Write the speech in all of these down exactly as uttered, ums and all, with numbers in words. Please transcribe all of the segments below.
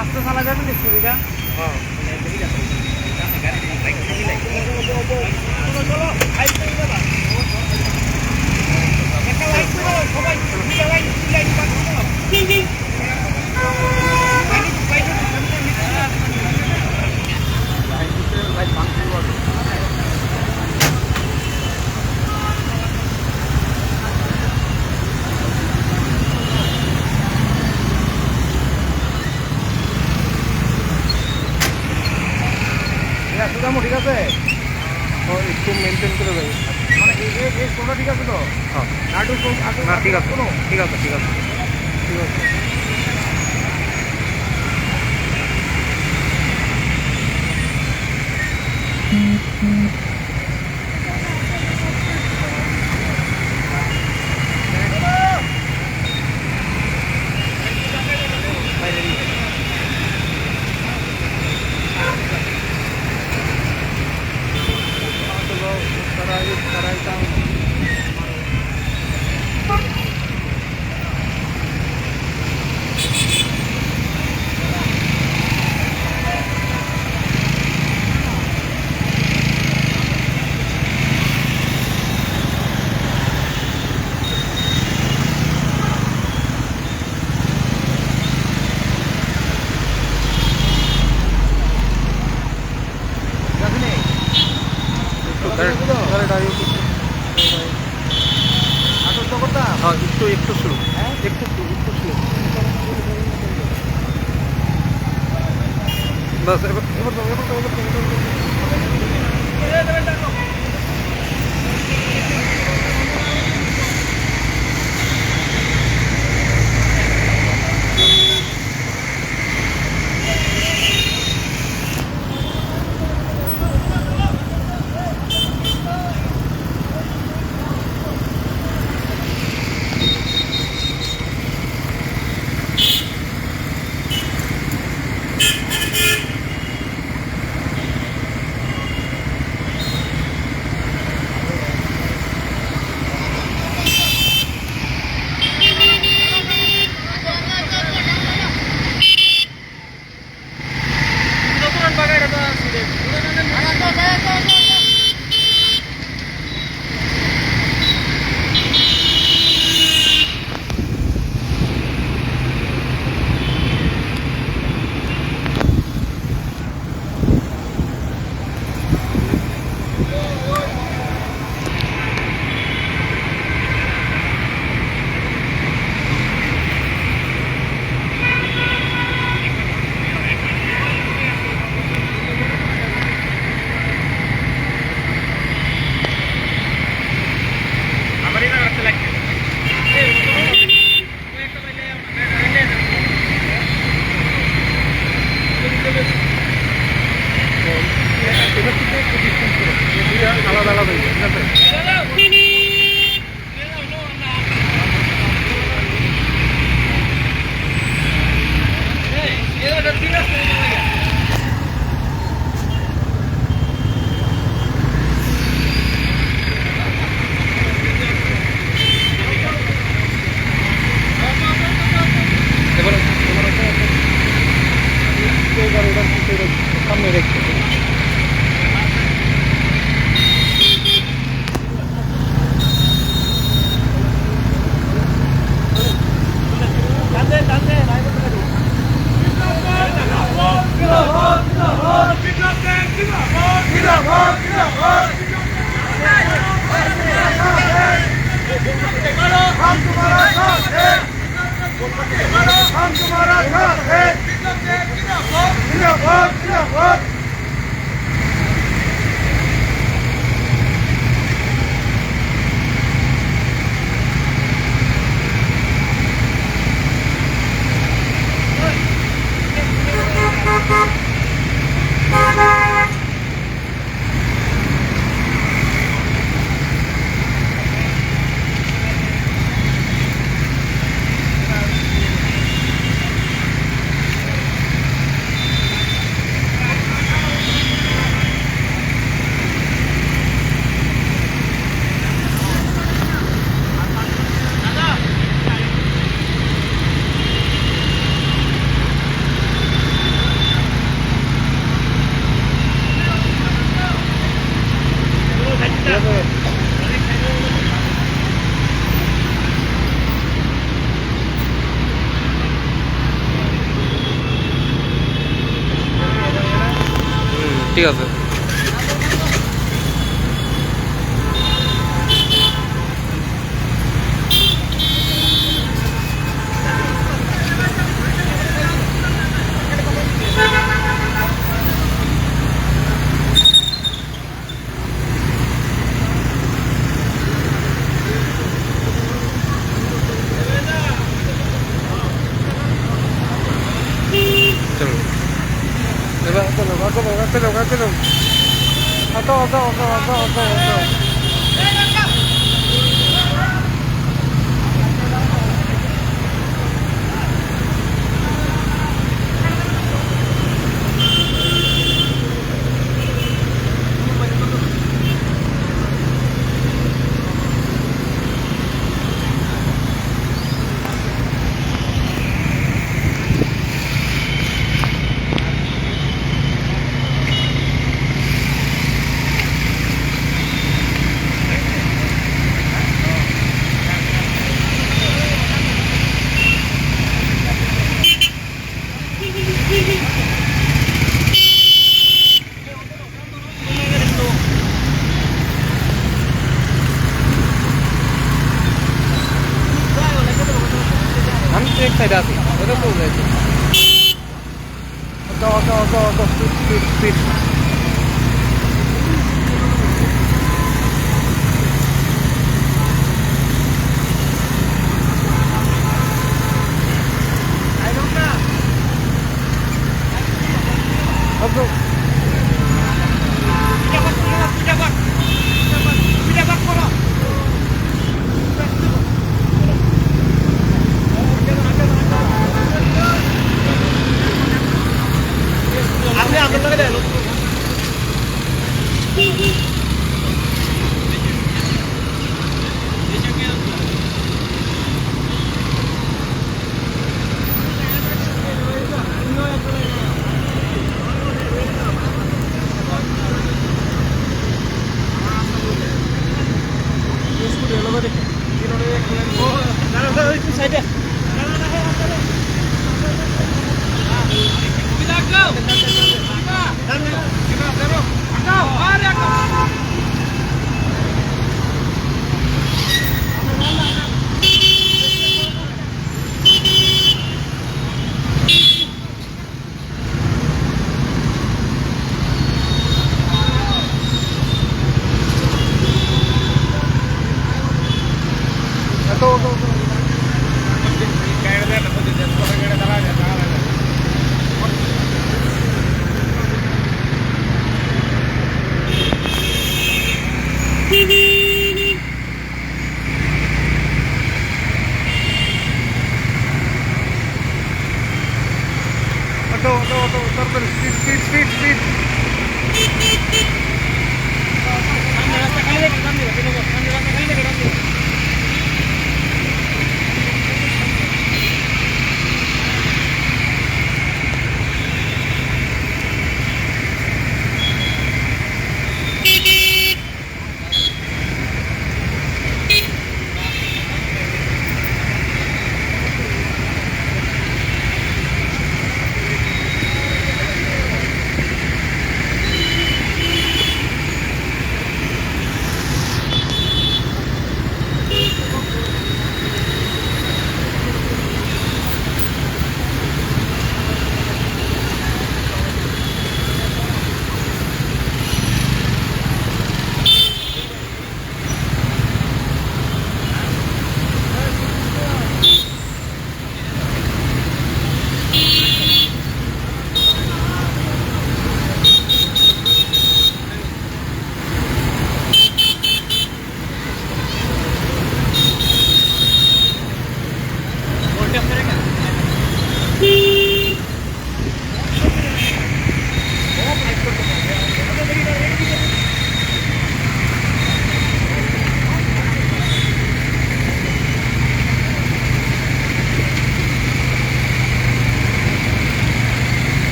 আস্তে চালা যাবে নি স্কুটিটা? এ, সুদামও ঠিক আছে? ও, একটু মেনটেন করে যাবে। মানে, এই, এই, এই স্টোনটা ঠিক আছে তো? হ্যাঁ। নাটু স্টোন আছে, না, ঠিক আছে। কোনো? ঠিক আছে, ঠিক আছে। ঠিক আছে। হ্যাঁ, একটু, একটু স্লো। একটু স্লো, একটু স্লো। বাস, এবার, এবার দাও, এবার দাও, এবার দাও, এবার দাও। আলাদা আলাদা হয়ে যায়, ঠিক আছে? ঠিক আছে। চলো। এবার চলো, এবার চলো, এবার চলো, এবার চলো। Auto, auto, auto. আমি তো এক সাইডে আছি, ওটা তো রয়েছে। Auto, auto, auto, auto, speed, speed, speed. Auto. Auto, auto, auto, auto, speed, speed, speed, speed.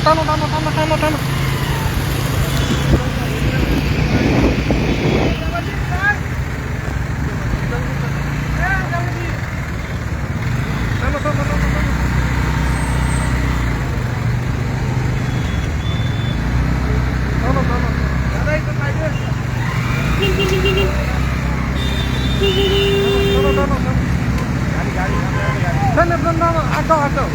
Tano, tano, tano, tano, tano. Tano, tano, tano, tano. Tano, tano. Tano, tano, tano. Tano, tano, tano. Ato, ato.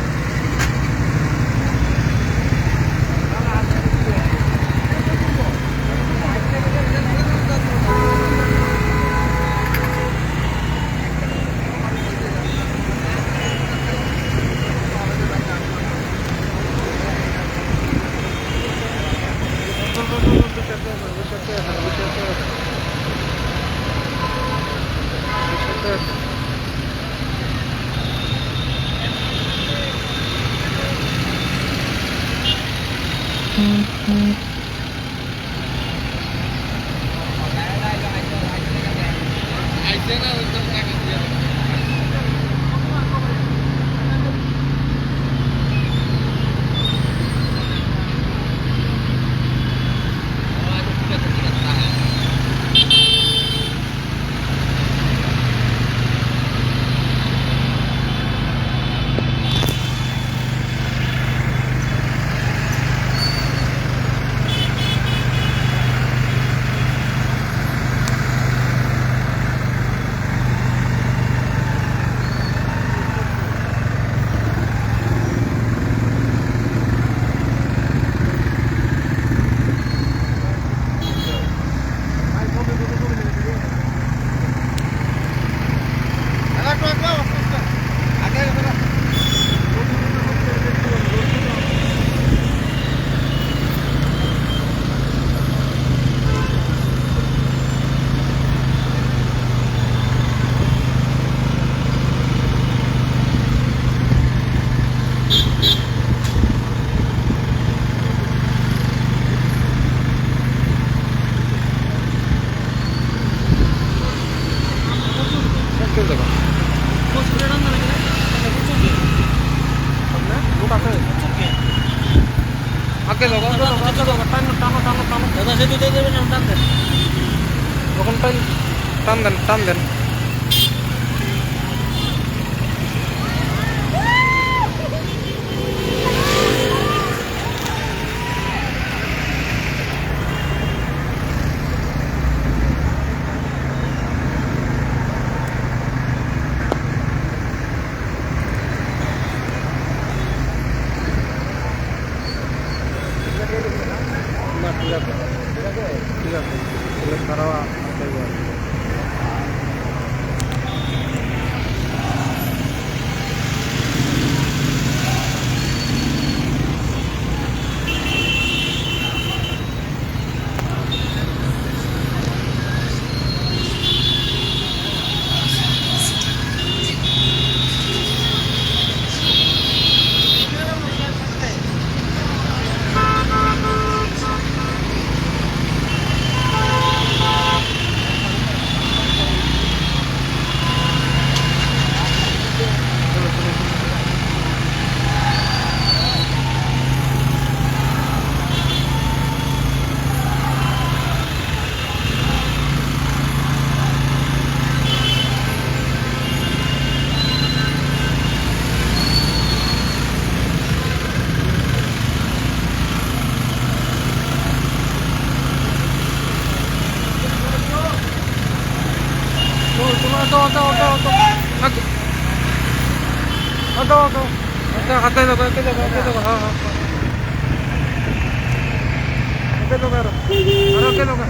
Ake logo, ake logo, ake logo, tan, tan, tan, tan. Dada, situ, situ, situ, tan, tan. Logo, tan, tan, tan, tan. Auto, auto, auto, auto. Auto, auto. Auto, auto, auto, auto, auto, ha, ha. Auto, auto, auto. Auto, auto, auto.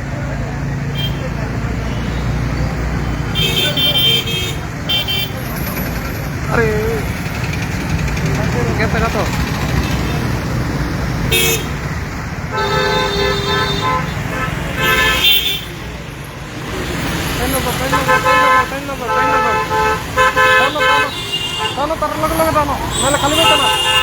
Are. Kaya pera to. Train number, train number, train number, train number, train number. Tano, tano. Tano, tano, loge, loge tano. Nale khali bai tano.